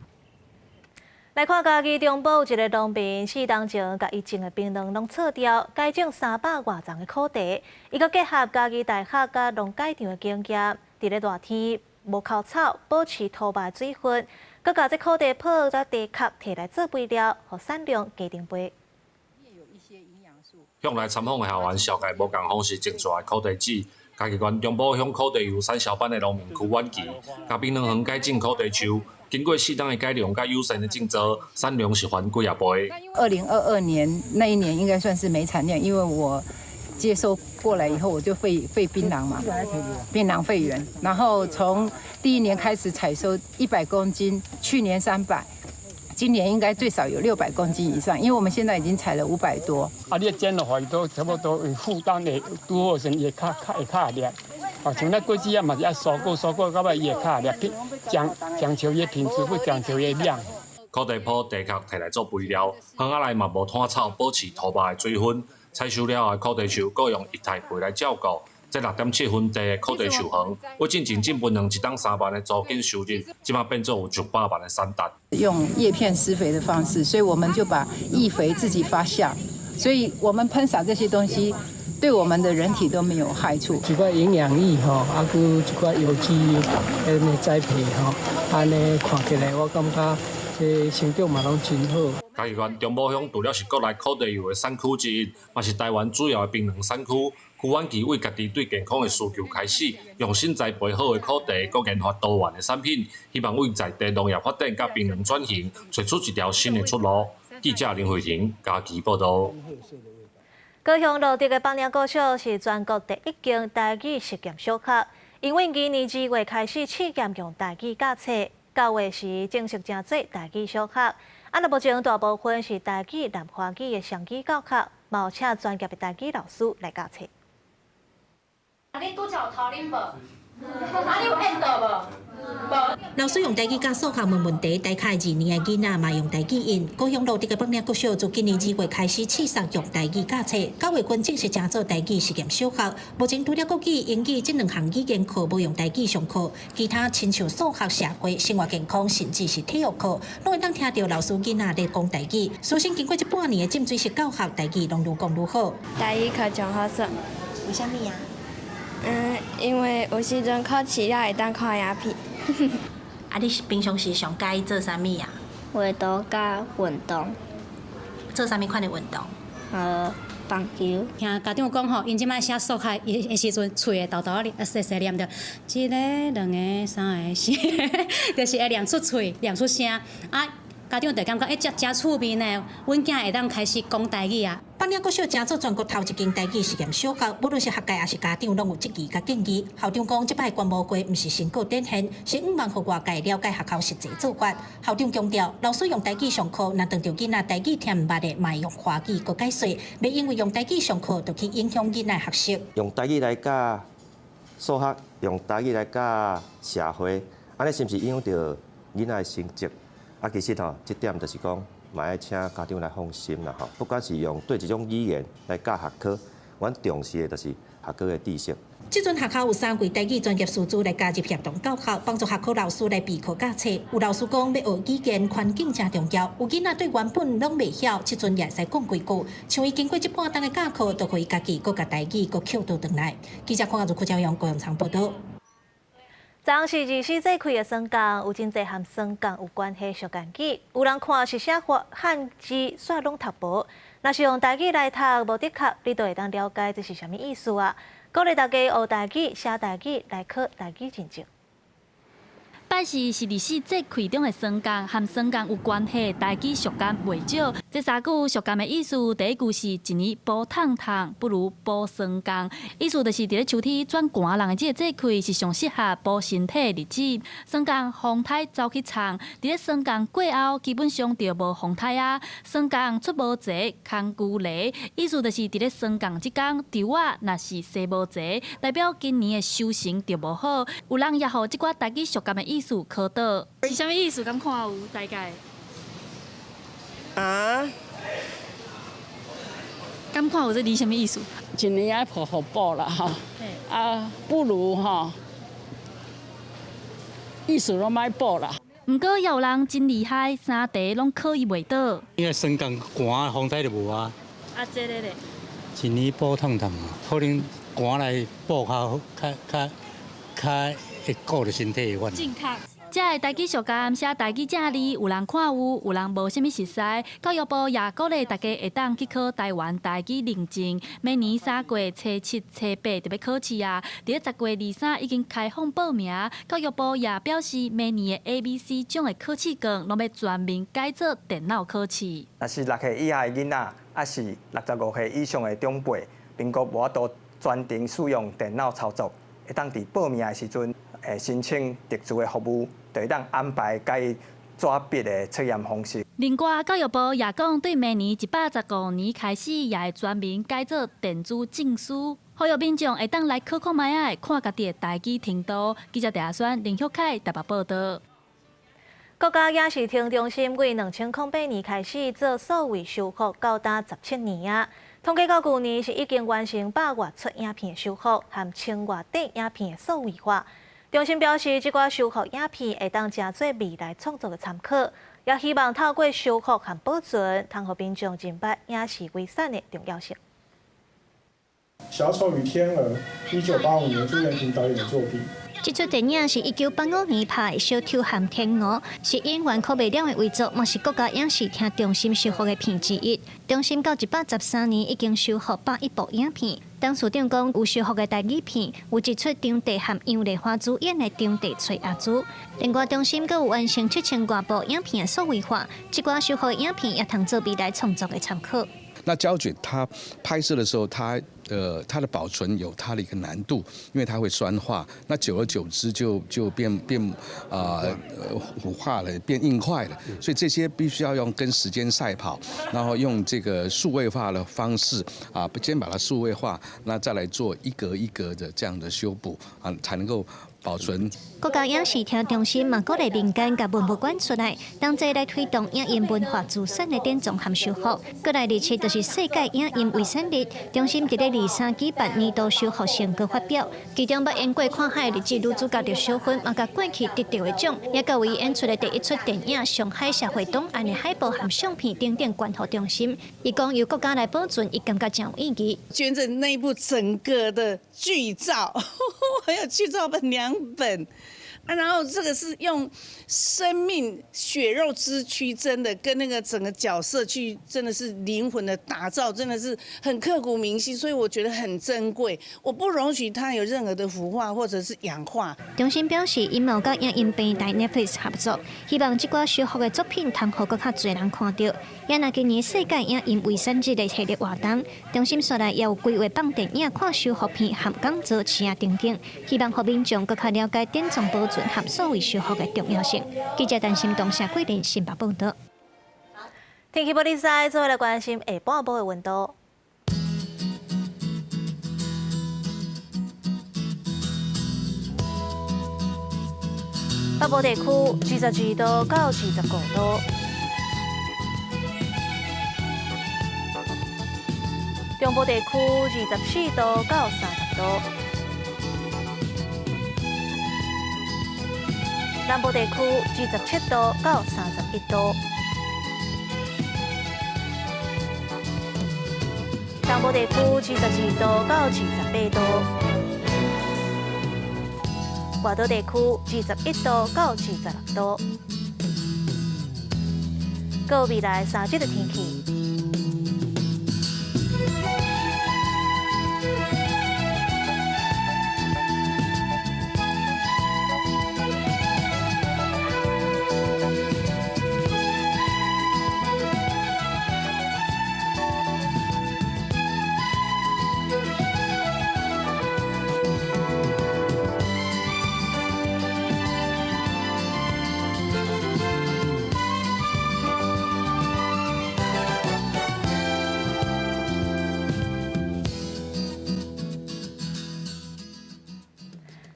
來看嘉義中部一个農民，4冬前共伊種的檳榔攏錯掉，改種300外叢的苦茶。伊閣結合嘉義大學佮農改場的經驗，佇咧熱天無摳草，保持土壤水分，閣共這苦茶粕佮茶殼提來做肥料，予產量加成倍。向來參訪的校園，紹介無仝方式種出來苦茶籽。嘉義縣中埔鄉苦茶油產銷班的農民柯婉琪，共檳榔園改種苦茶樹，經過4冬的改良佮友善的種植，產量是翻幾仔倍。2022年那一年應該算是沒產量，因為我接收過來以後，我就廢檳榔嘛，檳榔廢園，然後從第一年開始採收100公斤，去年300。今年應該最少有600公斤以上，因為我們現在已經採了500多。啊，你剪落去都差不多負擔會拄好時會較較會較會力。啊，像咱果子啊嘛是愛蔬果，蔬果到尾伊會較會力，講求伊品質，不講求伊量。苦茶粕、茶殼提來做肥料，園仔內嘛無湠草，保持土壤的水分。採收了後的苦茶樹，閣用液態肥來照顧。這6.7分地的苦茶樹園，為進前種檳榔一冬3萬的租金收入，這馬變做有100萬的產值。用葉片施肥的方式，所以我們就把液肥自己發酵，所以我們噴灑這些東西，對我們的人體都沒有害處。一寡營養液吼，啊，閣一寡有機的栽培吼，按呢看起來我感覺這成長嘛攏真好。嘉義縣中埔鄉除了是國內苦茶油的產區之一，嘛是台灣主要的檳榔產區。柯婉琪為家己對健康的需求開始，用心栽培好的苦茶，閣研發多元的產品，希望為在地農業發展佮檳榔轉型，揣出一條新的出路。記者林慧婷嘉義報導。高雄蘆竹的北嶺國小是全國第一間台語實驗小學，𪜶為今年2月開始試驗用台語教冊，9月時正式成做台語小學。啊，若目前大部分是台語南華語的雙語教學，嘛有請專業的台語老師來教冊。你拄才有頭啉無？啊，你有緣到無？老師用台語教數學問問題，台下二年的囡仔嘛用台語應。高雄蘆竹的北嶺國小自今年2月開始試送用台語教冊，9月份正式成做台語實驗小學。目前除了國語、英語這兩項語言課無用台語上課，其他親像數學、社會、生活健康，甚至是體育課，攏會當聽著老師囡仔咧講台語。師生經過這半年的浸水式教學，台語攏愈講愈好。台語課真好耍。為啥物啊？因為有時陣考試了會當看影片。啊，你平常時上佮意做啥物啊？畫圖佮運動。做啥物款的運動？棒球。聽家長講吼，𪜶這擺寫數學的時陣，喙會沓沓仔細細念著，一个、兩个、三个、四个，就是會念出喙，念出聲啊。家長就感覺欸，遮真趣味呢，阮囝會當開始講台語啊。北嶺國小成做全國頭一間台語實驗小學，無論是學界抑是家長，攏有質疑佮建議。校長講，這擺觀摩會毋是成果展現，是向望予外界了解學校實際做法。校長強調，老師用台語上課，若當著囡仔台語聽毋捌的，嘛會用華語閣解說，袂因為用台語上課，就去影響囡仔學習。用台語來教數學，用台語來教社會，按呢是毋是影響著囡仔的成績？啊，其實吼，這點就是講，嘛愛請家長來放心啦吼。不管是用佗一種語言來教學科，阮重視的就是學科的知識。這陣學校有三位台語專業師資來加入協同教學，幫助學科老師來備課教冊。有老師講，欲學語言環境誠重要。有囡仔對原本攏袂曉，這陣也會使講幾句。像伊經過這半冬的教課，就予伊家己閣共台語閣抾倒轉來。記者鄺亞如、柯昭陽、高陽昌報導。昨昏是24節氣的霜降，有真濟和霜降有關係俗諳語。有人看是寫漢字，煞攏讀無。若是用台語來讀，無的確，你就會當了解這是啥物意思啊！鼓勵大家學台語、寫台語來考台語認證。拜四是二十四節氣中的霜降，和霜降有關係，台語俗諳袂少。這三句俗諳的意思，第一句是一年補燙燙，不如補霜降，意思就是佇咧秋天轉寒人的這个節氣是上適合補身體的日子。霜降風颱走去藏，佇咧霜降過後，基本上就無風颱啊。霜降出無齊，空龜犁，意思就是佇咧霜降這工，稻仔若是生無齊，代表今年的收成就無好。有人也予這寡台語俗諳的意思考倒，是啥物意思？敢看有大概？啊？敢看有這字啥物意思？一年愛補予補啦吼，啊，不如吼，意思攏莫補啦。毋過也有人真厲害，三題攏考伊袂倒。因為霜降寒，風颱就無啊。啊，這个咧？一年補燙燙，可能寒來補較較較較會顧著身體的款。正確。這个台語俗諳寫台語正字，有人看有，有人無啥物熟似。教育部也鼓勵大家會當去考台灣台語認證。明年3月初七、初八就欲考試啊！佇咧10月23已經開放報名。教育部也表示，明年的 A、B、C 種的考試卷攏欲全面改做電腦考試。若是6歲以下的囡仔，抑是65歲以上的長輩，蘋果無法度全程使用電腦操作，會當佇報名的時陣，申請特殊的服務，就會當安排佮伊紙筆的測驗方式。另外，教育部也講，對明年115年開始，也會全面改做電子證書，呼籲民眾會當來考看覓仔，看家己的台語程度。記者鄭阿宣、林旭凱台北報導。國家影視聽中心對2008年開始做數位修復，到今17年啊。統計到舊年是已經完成百外齣影片修復和千外塊影片數位化。中心表示，這寡修復影片會當成做未來創作的參考，也希望透過修復和保存，通予民眾認捌影視遺產的重要性。小丑與天鵝，1985年朱延平導演的作品。這齣電影是1985年拍的《小丑和天鵝》，是演員柯袂了的遺作，嘛是國家影視聽中心修復的片之一。中心到113年已經修復101部影片。董事長講，有修復的台語片，有一齣張帝和楊麗花主演的《張帝揣阿朱》。另外，中心閣有完成7000外部影片的數位化，這寡修復的影片也通做未來創作的參考。那膠卷它拍攝的時候，它的保存有它的一個難度，因為它會酸化，那久而久之就變腐化了，變硬塊了，所以這些必須要用跟時間賽跑，然後用這個數位化的方式啊，先把它數位化，那再來做一格一格的這樣的修補啊，才能夠保存。國家影視聽中心嘛鼓勵民間共文物館出來，同齊來推動影音文化資產的典藏和修復。過來27就是世界影音遺產日，中心佇咧23舉辦年度修復成果發表，其中捌演過《看海的日子》女主角劉小芬，嘛共過去得著的獎，也佮為演出的第一齣電影《上海社會檔案》的海報和相片等等捐予中心。伊講由國家來保存，伊感覺真有意義。捐贈那一部整個的劇照，還有劇照本2本。啊，然後這個是用生命血肉之軀，真的跟那個整個角色去，真的是靈魂的打造，真的是很刻骨銘心，所以我覺得很珍貴。我不容許它有任何的腐化或者是氧化。中心表示，𪜶嘛有佮影音平台 Netflix 合作，希望這寡修復的作品通予閣較濟人看著。也若今年世界影音遺產日的系列活動，中心紲來也有規劃放電影、看修復片和講座、詞啊等等，希望予民眾閣較了解典藏保存和數位修復的重要性。記者陳心東、謝桂林新北報導。天氣玻璃仔，做伙來關心下半晡的溫度。北部地區22度到25度，中部地區24度到30度，南部地區27度到31度，東部地區22度到28度，外島地區21度到26度。閣未來3日的天氣。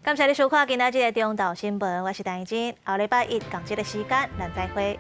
感謝你收看今仔日的中晝新聞，我是陳怡靜，後禮拜一仝這个時間，咱再會。